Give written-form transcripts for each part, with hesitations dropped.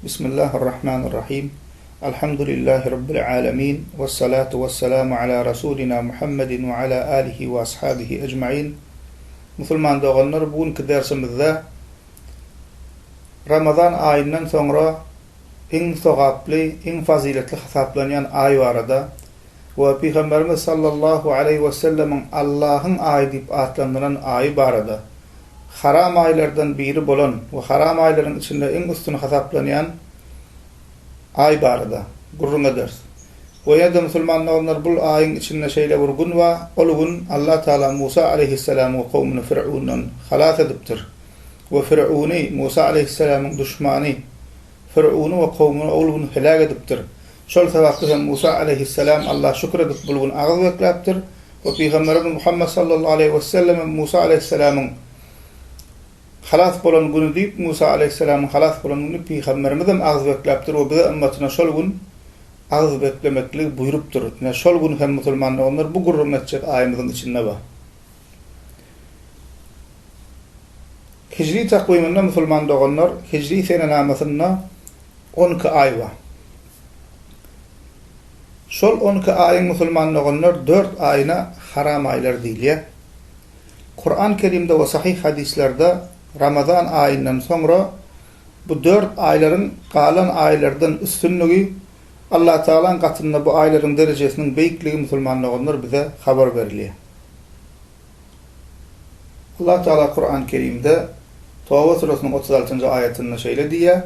Bismillahir-Rahmanir Rahim. Alhamdulillahi Rabbil Alemin. Vessalatu vesselamu ala Rasulina Muhammedin ve ala alihi ve ashabihi ecmain. Musulman doganlar, bu günki dersimizde Ramazan aýyndan soňra iň sogaply, iň fazyletli hasaplanýan aý barada we Pygamberimiz sallallahu aleýhi wesellemiň Allahyň aýy diýip atlandyran aýy barada, haram aýlardan biri bolan we haram aýlaryň içinde iň üstün hasaplanýan aý barada gürrüň ederis. We ýene-de musulman doganlar bul aýyň içinde şeýle bir gün bar, ol gün Allah Tagala Musa aleýhissalamy we kowmuny Fireundan halas edipdir we Fireuny, Musa aleýhissalamyň duşmany, Firuny we kowmuny ol gün heläk edipdir. Şol sebäpli hem Musa aleýhissalam Alla şükür edip bul gün agyz bekläpdir we Pygamberimiz Muhammet sallallahu aleýhi wesellem hem Musa aleýhissalamyň halas bolan güni diýip Musa aleýhissalamyň halas bolan güni Pygamberimiz hem agyz bekläpdir we bize ymmatyna şol gün agyz beklemekligi buýrupdyr. Ine şol gün hem musulman doganlar bu gürrüň etjek aýymyzyň içinde bar. Hijri takwymynda musulman doganlar hijri senenamasynda 12 aý bar. Şol 12 aýyň musulman doganlar 4 aýyna haram aýlar diýilýär. Kuran Kerimde we sahyh hadyslarda Ramazan aýyndan soňra bu 4 aýlaryň galan aýlardan üstünligi Allatagalaň gatynda bu aýlaryň derejesiniň beýikligi musulman doganlar bize habar berilýär. Allah Tagala Kuran Kerimde Toba surasynyň 36-njy aýatynda şeýle diýýär,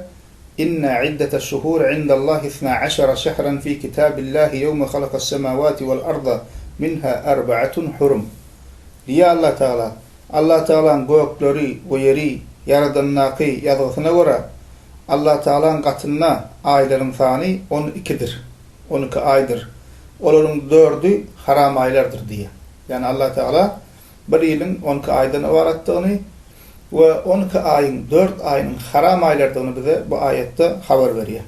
Inne iddeteş-şuhuri indallahi isna aşara şehran fi kitabillahi ýewme halakas-semawati wal-arda minha erbaatun hurum. Diýýär Allah Tagala, Allah Tagalaň gökleri we ýeri ýaradandaky ýazgysyna görä, Allah Tagalaň gatynda aýlaryň sany on ikidir, 12 aýdyr. Olaryň dördi haram aýlardyr diýýär. Ýagny Allah Tagala bir ýylyň 12 aýdan ybaratdygyny we 12 aýyň dört aýynyň haram aýlardygyny bize bu aýatda habar berýär.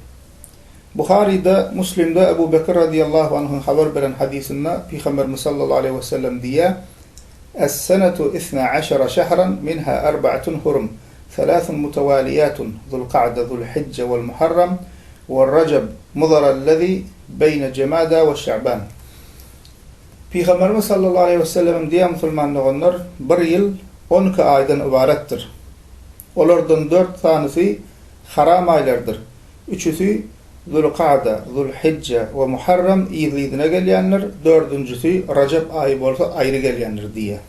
Buharyda, Muslimde Ebu Bekir razyýallahu anhuň habar beren hadysynda Pygamberimiz sallallahu aleýhi wesellem diýýär, Es-senetu isna aşara şehran minha erbaatun hurum, selasun mutewaliyatun, Zulka'de, Zulhijje wel-Muharram, we-Rejeb, Mudar-allezi beýne Jemada we Şa'ban. Pygamberimiz sallallahu aleýhi wesellemiň diýen musulman doganlar, bir ýyl 12 aýdan ybaratdyr. Olardan dört sanysy haram aýlardyr. Üçüsi Zulka'da, Zulhijje we Muharram yzly-yzyna gelýändir, dördünjisi Rajep aýy bolsa aýry gelýändir diýýär.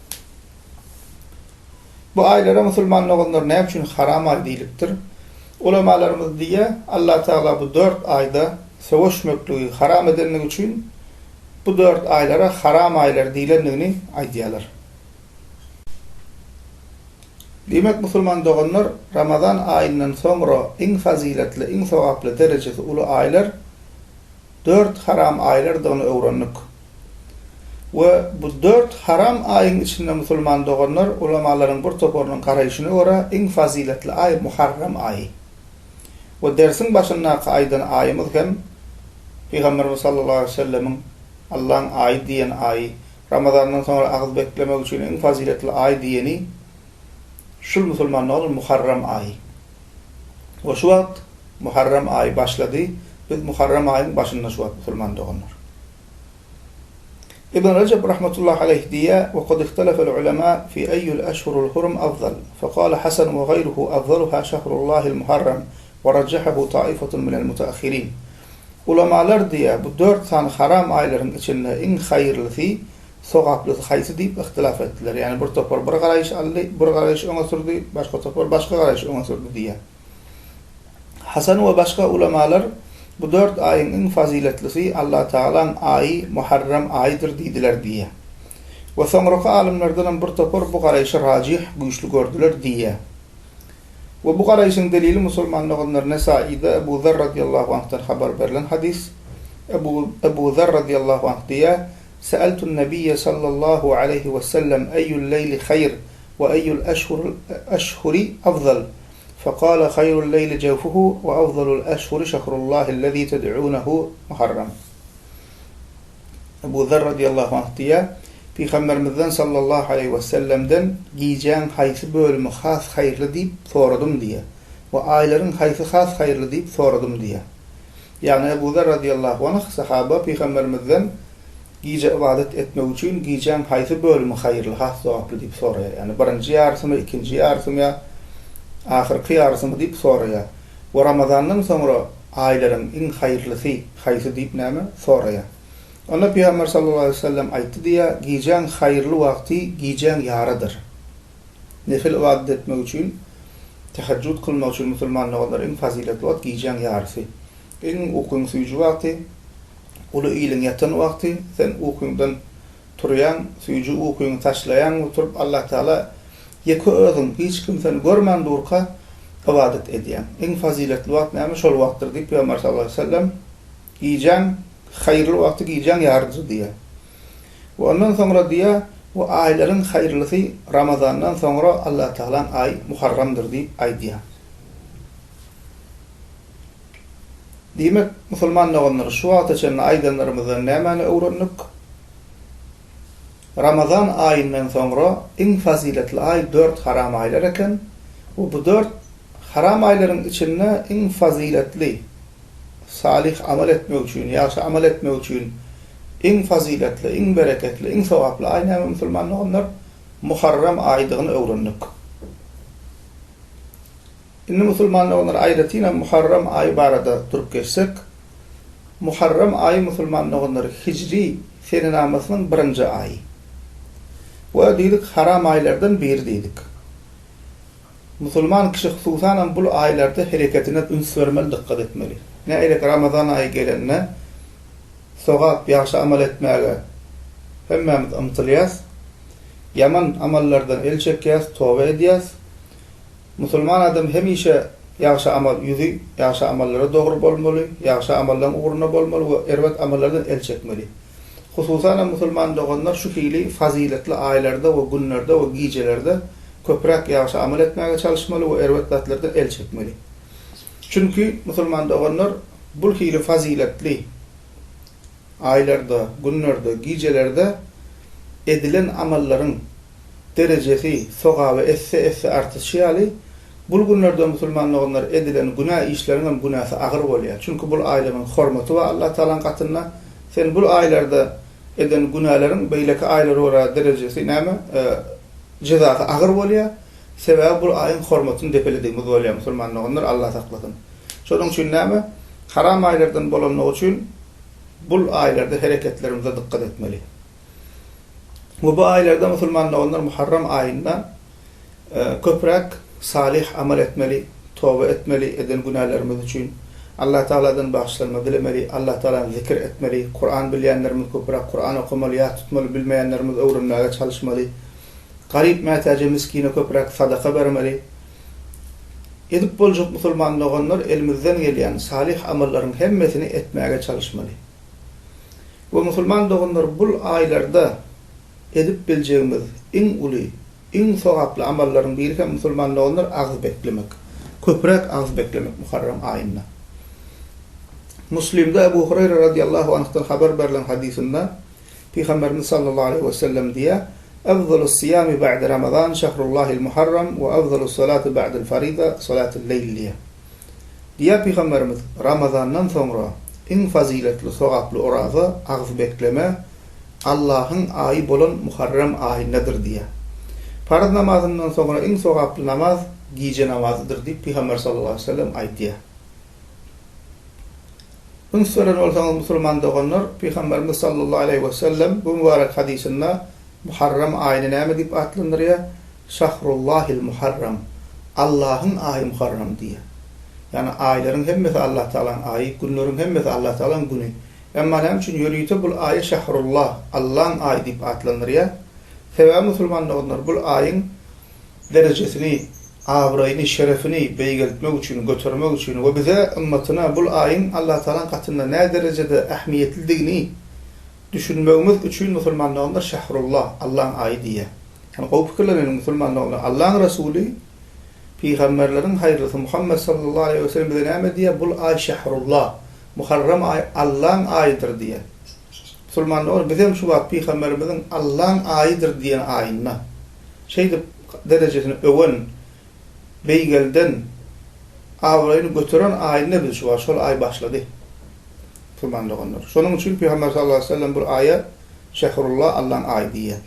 Bu aýlara musulman doganlar näme üçin haram aý diýlipdir? Ulamalarymyz diýýär, Allatagala bu dört aýda söweşmekligi haram edenligi üçin bu dört aýlara haram aýlar diýlendigini aýdýarlar. Diýmek musulman doganlar Ramazan aýyndan soňra iň fazyletli, iň sogaply derejesi uly aýlar dört haram aýlardygyny öwrendik. We bu dört haram aýyň içinde musulman doganlar ulamalaryň bir toparynyň garaýşyna görä iň fazyletli aý Muharram aýy. We dersiň başyndaky aýdan aýymyz hem Pygamberimiz sallallahu aleýhi we sellemiň Allaň aýy diýen aýy, Ramazandan soňra agyz beklemek üçin iň fazyletli aý diýeni şul musulman doganlar Muharram aýy. We şu wagt Muharram aýy başlady. Biz Muharram aýyň başynda şu wagt musulman doganlar. Ibn Rejep rahmetullahi aleýh diýýär, We kad ihtelefel ulema fi eýýül eşhurul hurum afzal. Fekale Hasan we gaýruhu afzaluha şehrullahil Muharram we rajjahahu taifatun minel mutaahhirin. Ulamalar diýýär, bu dört sany haram aýlaryň içinde iň haýyrlysy, sogaplysy haýsy diýip yhtylaf etdiler. Ýagny bir topar bir garaýyş aldy, bir garaýyş öňe sürdi, başga topar başga garaýyş öňe sürdi diýýär. Hasan we başga ulamalar bu dört aýyň iň fazyletlisi Allatagalaň aýy Muharrem aýydyr diýdiler diýýär. We soňraky alymlardanam bir topar bu garaýşy rajih, güýçli gördüler diýýär. We bu garaýşyň delili musulman doganlar Nesaide Ebu Zer radyýallahu anhdan habar berlen hadys. Ebu Ebu Zer radyýallahu anh diýýär, Seeltun Nebiyye sallallahu aleýhi we sellem eýýul leýli haýr we eýýul eşhurul eşhuri afzal? Fekale haýrul leýli jewfuhu we afzalul eşhuri şehrullahillezî ted'ûnehu Muharrem. Ebu Zer radyýallahu anh diýýär, Pygamberimizden sallallahu aleýhi we sellemden gijäň haýsy bölümi has haýyrly diýip soradym diýýär. We aýlaryň haýsy has haýyrly diýip soradym diýýär. Ýagny Ebu Zer razyýallahu anh sahaba Pygamberimizden gije ybadat etmek üçin gijäň haýsy bölümi haýyrly, has sogaply diýip soraýar. Ýagny birinji ýarysymy, ikinji ýarysymy ýa ahyrky ýarysymy diýip soraýar. We Ramazandan soňra aýlaryň iň haýyrlysy haýsy diýip näme soraýar. Onda Pygamber sallallahu aleýhi we sellem aýtdy diýýär, Gijäň haýyrly wagty gijäň ýarydyr. Nefil ybadat etmek üçin, tehejjüd kylmak üçin musulman doganlar iň fazyletli wagt gijäň ýarysy. Iň ukyň süýji wagty, uly iliň ýatan wagty, sen ukyňdan turýaň, süýji ukyňy taşlaýaň we turup Allatagala ýeke özüň, hiç kim seni görmän durka ybadat edýäň. Iň fazyletli wagt näme? Şol wagtdyr diýip Pygamber sallallahu aleýhi we sellem gijäň haýyrly wagty gijäň ýarydyr diýýär. We ondan soňra diýýär, Bu aýlaryň haýyrlysy Ramazandan soňra Allatagalaň aýy Muharramdyr diýip aýdýar. Diýmek, musulman doganlar, şu wagta çenli aýdanlarymyzdan nämäni öwrendik? Ramazan aýyndan soňra iň fazyletli aý dört haram aýlar eken we bu dört haram aýlaryň içinde iň fazyletli, salyh amal etmek üçin, ýagşy amal etmek üçin iň fazyletli, iň bereketli, iň sogaply aý näme musulman doganlar? Muharram aýydygyny öwrendik. Indi musulman doganlar aýratynam Muharram aýy barada durup geçsek, Muharram aýy musulman doganlar hijri senenamasynyň birinji aýy. We diýdik haram aýlardan biri diýdik. Musulman kişi hususanam bul aýlarda hereketine üns bermeli dykgat etmeli. Nähilek Ramazan aýy gelende sogap ýagşy amal etmäge hemmämiz ymtylýas. Ýaman amallardan el çekýäs, toba edýäs. Musulman adam hemişe ýagşy amal ýüzi ýagşy amallara dogry bolmaly, ýagşy amallaryň ugrunda bolmaly we erbet amallardan el çekmeli. Hususanam musulman doganlar şu hili fazyletli aýlarda we günlerde we gijelerde köpräk ýagşy amal etmäge çalyşmaly we erbet zatlardan el çekmeli. Çünki musulman doganlar bul hili fazyletli aýlarda, günlerde, gijelerde edilen amallaryň derejesi, sogaby esse-esse artyşy ýaly, bul günlerde musulman doganlar edilen günä işleriňem günäsi agyr bolýar. Çünki bul aýlaryň hormaty bar Allah Tagalaň gatynda. Sen bul aýlarda eden günäleriň beýleki aýlara görä derejesi näme, jezasy agyr bolýar. Sebäbi bul aýyň hormatyny depeledigimiz bolýar musulman doganlar Allah saklasyn. Şonuň üçin näme, haram aýlardan bolanlygy üçin bul aýlarda hereketlerimize dykgat etmeli. We bu aýlarda musulman doganlar Muharram aýynda köpräk salyh amal etmeli, toba etmeli eden günälerimiz üçin. Allah Tagaladan bagyşlanma dilemeli, Allah Tagalany zikir etmeli, Kuran bilýänlerimiz köpräk Kuran okamaly, ýat tutmaly, bilmeýänlerimiz öwrenmäge çalyşmaly. Garyp mätäje miskine köpräk sadaka bermeli. Edip boljak musulman doganlar elimizden gelýän salyh amallaryň hemmesini etmäge çalyşmaly. We musulman doganlar bul aýlarda edip biljegimiz iň uly, iň sogaply amallaryň biri hem musulman doganlar agyz beklemek. Köpräk agyz beklemek Muharram aýynda. Muslimde Ebu Hureyre radiýallahu anhdan habar berlen hadysynda Pygamberimiz sallallahu aleýhi we sellem diýýär, Efzalus siýami ba'de Ramazan şehrullahil Muharram we efzalus salati ba'del fariza salatul leýl diýýär. Diýýär Pygamberimiz, Ramazandan soňra iň fazyletli, sogaply oraza, agyz bekleme, Allahyň aýy bolan Muharrem aýyndadyr diýýär. Parz namazyndan soňra iň sogaply namaz gije namazydyr diýip Pygamber sallallahu aleýhi we sellem aýdýar. Üns beren bolsaňyz musulman doganlar, Pygamberimiz sallallahu aleýhi we sellem bu mübarek hadysynda Muharrem aýyny näme diýip atlandyrýar? Şahrullahil Muharram, Allahyň aýy Muharram diýýär. Ýagny aýlaryň hemmesi Allah Tagalaň aýy, günleriň hemmesi Allah Tagalaň güni. Emma näme üçin ýörite bul aýy Şahrullah, Allaň aýy diýip atlandyrýar? Sebäbi musulman doganlar bul aýyň derejesini, abraýyny, şerefini beýgeltmek üçin, götermek üçin we bize, ymmatyna bul aýyň Allah Tagalaň gatynda näderejede ähmiýetlidigini düşünmegimiz üçin musulman doganlar Şahrullah, Allaň aýy diýýär. Ýagny gowy pikirleneliň musulman doganlar, Allaň Resuly, pygamberleriň haýyrlysy Muhammet sallallahu aleýhi we sellem bize näme diýýär? Bul aý Şahrullah, Muharram aýy Allaň aýydyr diýýär. Musulman dogan bizem şu wagt pygamberimiziň Allaň aýydyr diýen aýynda şeýdip derejesini öwen, beýgelden. abraýyny göteren aýynda biz şu wagt, şol aý başlady. Musulman doganlar. Şonuň üçin Pygamber sallallahu aleýhi we sellem bu aýa Şehrullah, Allaň aýy diýýär.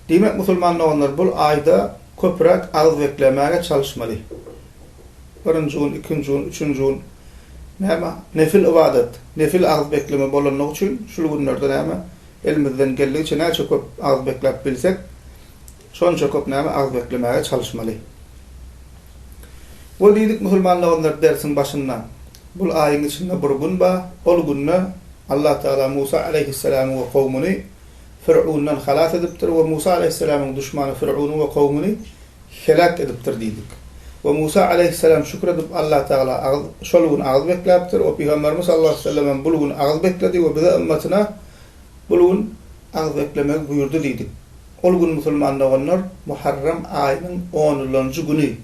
Diýmek musulman doganlar bul aýda köpräk agyz beklemäge çalyşmaly. Birinji gün, ikinji gün, üçünji gün näme nefil ybadat, nefil agyz bekleme bolanlygy üçin şul günlerde näme elimizden geldigiçe näçe köp agyz bekläp bilsek şonça köp näme agyz beklemäge çalyşmaly. We diýdik musulman doganlar dersiň başynda bul aýyň içinde bir gün bar, ol günde Allah Tagala Musa aleýhissalamy we kowmuny Fir'undan halas edipdir we Musa aleýhissalamyň duşmany Fir'uny we kowmuny heläk edipdir diýdik. We Musa aleýhissalam şükür edip Allah Tagala agyz şol gün agyz bekläpdir we Pygamberimiz sallallahu aleýhi we sellem hem bul gün agyz bekledi we bize ymmatyna bul gün agyz beklemegi buýurdy diýdik. Ol gün musulman doganlar Muharrem aýynyň onulanjy güni.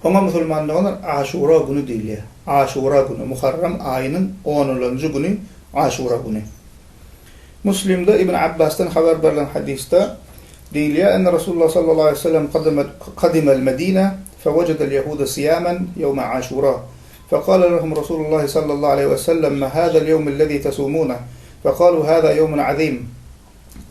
Oňa musulman doganlar Aşura güni diýilýär. Aşura güni, Muharrem aýynyň onulanjy güni Aşura güni. Muslimde Ibn Abbasdan habar berlen hadysda diýilýär, Enne Rasulullah sallallahu aleýhi we sellem kadimel Medine fewejedel ýehude siýamen ýewme Aşura. Fekale lehum Rasulullah sallallahu aleýhi we sellem ma hazal ýewmü lezî tesumune? Fekalu haza ýewmun azim.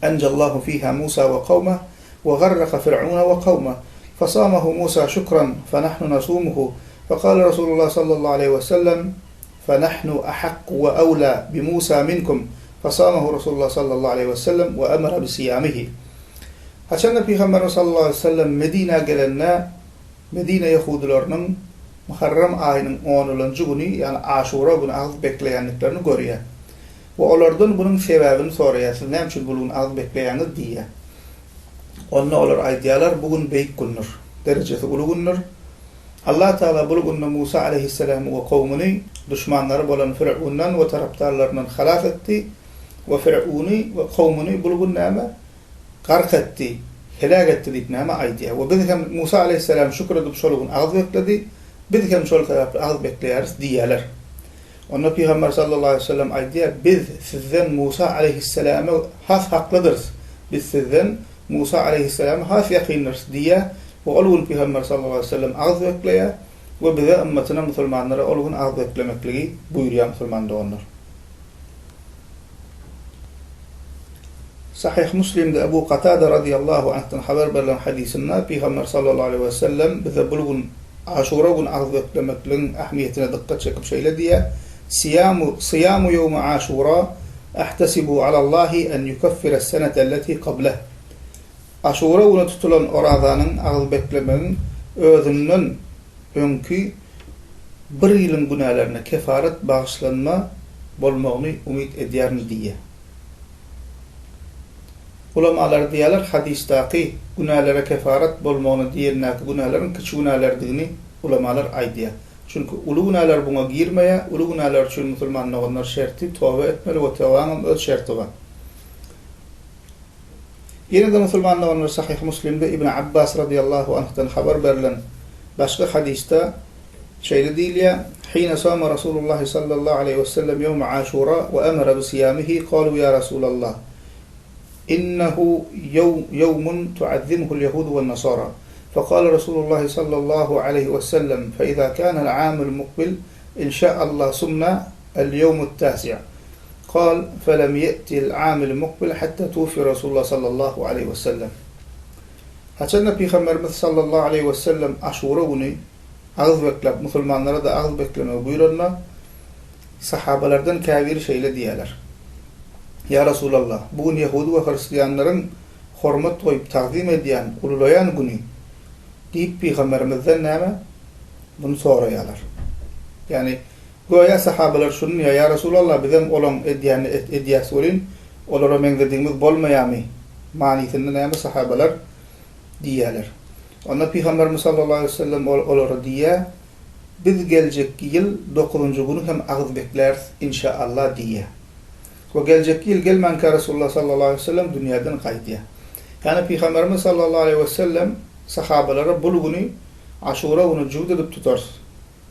Enjallahu fiha Musa we kawmeh we garraka Fir'une we kawmeh. Fesamahu Musa şükran fenahnu nasumuhu. Fekale Rasulullah sallallahu aleýhi we sellem Fenahnu ahakku we awla bi Musa minkum. Fesamahu Rasulullah sallallahu aleýhi we sellem we emere bi siýamihi. Haçanda Pygamberimiz sallallahu aleýhi we sellem Medinä gelende, Medine ýehudylarynyň Muharrem aýynyň onulanjy güni, ýagny Aşura güni agyz bekleýändiklerini görýär. We olardan bunuň sebäbini soraýar, Siz näme üçin bul gün agyz bekleýäňiz? diýýär. Onda olar aýdýarlar, Bu gün beýik gündür, derejesi uly gündür. Allah Tagala bul günde Musa aleýhissalamy we kowmuny duşmanlary bolan Fir'undan we tarapdarlaryndan halas etdi we Fir'uny we kowmuny bul gün näme? Gark etdi, heläk etdi diýip näme aýdýar. We biz hem Musa aleýhissalam şükür edip şol gün agyz bekledi, biz hem şol sebäpli agyz bekleýäris diýýärler. Onda Pygamber sallallahu aleýhi we sellem aýdýar, Biz sizden Musa aleýhissalama has haklydyrys, biz sizden Musa aleýhissalama has ýakyndyrys diýýär we ol gün Pygamber sallallahu aleýhi we sellem agyz bekleýär we bize ymmatyna musulmanlara ol gün agyz beklemekligi buýurýar musulman doganlar. Sahyh Muslimde Ebu Katada razyýallahu anhdan habar berlen hadysynda Pygamber sallallahu aleýhi we sellem bize bul gün Aşura güni agyz beklemekligiň ähmiýetine dykgat çekip şeýle diýýär, Siýamu syýamu ýewmi Aşura ahtesibu alallahi en ýukeffires senetelleti kableh. Aşura güni tutulan orazanyň, agyz beklemegiň özünden öňki bir ýylyň günälerine kefaret, bagyşlanma, bolmagyny umyt edýärin diýýär. Ulamalar diýýärler, hadysdaky günälere kefaret bolmagyny diýendäki günäleriň kiçi günälerdigini ulamalar aýdýar. Çünki uly günäler buňa girmeýär, uly günäler üçin musulman doganlar şerti toba etmeli we tobaňam öz şerti bar. Ýene-de musulman doganlar Sahyh Muslimde Ibn Abbas razyýallahu anhdan habar berlen başga hadysda şeýle diýilýär, Hine sama Rasulullahi sallallahu aleýhi we sellem ýewme Aşura we emere bi syýamihi kalu ýa Rasulallah innehu ýewmun tuazzimuhul ýehudu wen nasara fekale Rasulullahi sallallahu aleýhi we sellem fe iza kanel amul mukbil inşaallah sumna el ýewmut tasi' Kal, Felem ýe'til amil mukbil hatta tuwfi Rasulullah sallallahu aleýhi we sellem. Haçanda Pygamberimiz sallallahu aleýhi we sellem Aşura güni agyz bekläp, musulmanlara-da agyz beklemegi buýranda, sahabalardan käbiri şeýle diýýärler, Ýa Rasulallah, bu gün ýehudy we hristianlaryň hormat goýup tagzym edýän, ululaýan güni diýip Pygamberimizden näme? Muny soraýarlar. Ýagny, Göýä sahabalar şuny diýýär, Ýa Resulallah, bizem olaň edýänini edýäs welin, olara meňzedigimiz bolmaýarmy? Manysynda näme sahabalar diýýärler. Onda Pygamberimiz sallallahu aleýhi we sellem olara diýýär, Biz geljekki ýyl dokuzynjy güni hem agyz bekläris, inşa-Allah diýýär. We geljekki ýyl gelmänkä Resulullah sallallahu aleýhi we sellem dünýäden gaýdýar. Ýagny Pygamberimiz sallallahu aleýhi we sellem sahabalara bul güni Aşura güni jübüt edip tutarys.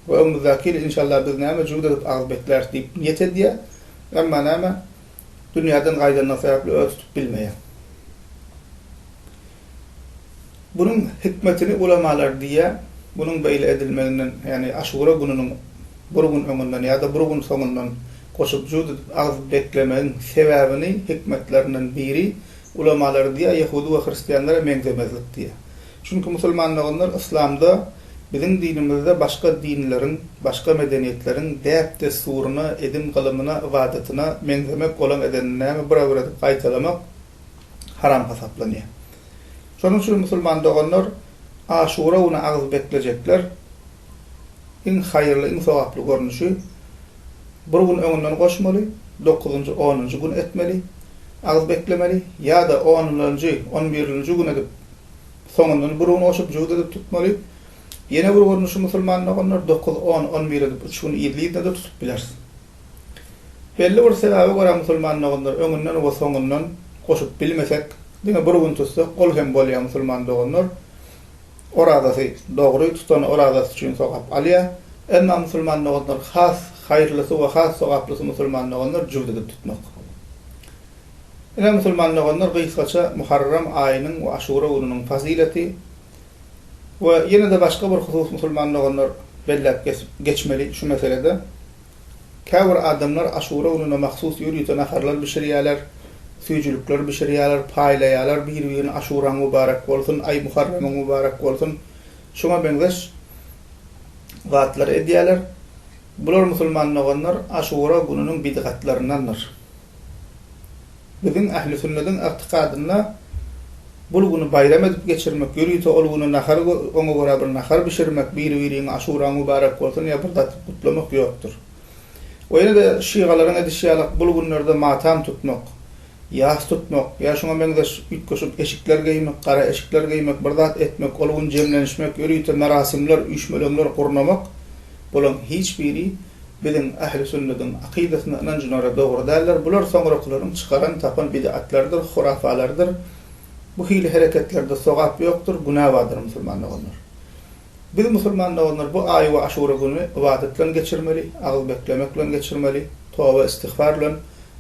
We öňümizdäki ýyl inşallah biz näme jübüt edip agyz bekläris diýip niýet edýär. Emma näme dünýäden gaýdanlygy sebäpli öz tutup bilmeýär. Bunuň hikmetini ulamalar diýýär. Munuň beýle edilmeginden, ýagny Aşura gününiň bir gün öňünden ýa-da bir gün soňundan goşup jübüt edip agyz beklemegiň sebäbini, hikmetlerinden biri, ulamalar diýýär, ýehudy we hristianlara meňzemezlik diýýär. Çünki musulman doganlar yslamda biziň dinimizde başga dinleriň, başga medeniýetleriň däp-dessuryna, edim-gylymyna, ybadatyna meňzemek, olaň edenini näme bir-bir edip gaýtalamak haram hasaplanýar. Şonuň üçin musulman doganlar Aşura güni agyz beklejekler iň haýyrly, iň sogaply görnüşi bir gün öňünden goşmaly, dokuzynjy, onunjy gün etmeli, agyz beklemeli ýa-da onunjy, on birinji gün edip soňundan bir gün goşup jübüt edip tutmaly. Ýene bir görnüşi musulman doganlar dokuz, on, on bir edip üç gün yzly-yzyna-da tutup bileris. Belli bir sebäbe görä musulman doganlar öňünden we soňundan goşup bilmesek, diňe bir gün tutsak ol hem bolýar musulman doganlar orazasy dogry tutany orazasy üçin sogap alýar. Emma musulman doganlar has haýyrlysy we has sogaplysy musulman doganlar jübüt edip tutmak. Ine musulman doganlar gysgaça Muharram aýynyň we Aşura gününiň fazileti we ýene-de başga bir husus musulman doganlar belläp geçmeli şu meselede. Käbir adamlar Aşura gününe mahsus ýörite naharlar bişirýärler, süýjülikler bişirýärler, paýlaýarlar, bir-birine Aşuraň mübarek bolsun, aý Muharremiň mübarek bolsun, şuňa meňzeş zatlary edýärler. Bular musulman doganlar Aşura gününiň bidgatlaryndandyr. Biziň ähli-sünnediň ygtykadynda bul güni baýram edip geçirmek, ýörite ol güni nahar oňa görä bir nahar bişirmek, biri-biriňe Aşuraň mübarek bolsun ýa bir zat diýip gutlamak ýokdur. We ýene-de şygalaryň edişi ýaly bul günlerde matam tutmak, ýas tutmak ýa şuňa meňzeş üýtgeşik eşikler geýmek, gara eşikler geýmek, bir zat etmek, ol gün jemlenişmek, ýörite merasimler, üýşmeleňler gurnamak bulaň hiç biri Biziň ähli-sünnediň akydasyna, ynanjyna görä dogry däldir. Bular soňrakylaryň çykaran, tapan bid'atlarydyr, hurafalarydyr. Bu hili hereketlerde sogap ýokdur, günä bardyr musulman doganlar. Biz musulman doganlar bu aýy we aşura gününi ybadat bilen geçirmeli, agyz beklemek bilen geçirmeli, toba istigfar bilen,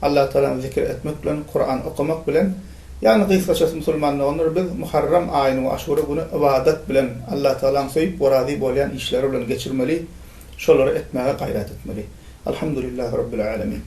Allatagalany zikir etmek bilen, Kuran okamak bilen, ýagny gysgaçasy musulman doganlar biz Muharram aýyny we aşura güni ybadat bilen, Allatagalaň söýüp we razy bolýan işleri bilen geçirmeli. Şolary etmäge gaýrat etmeli. Alhamdulillahi Rabbil Alemin.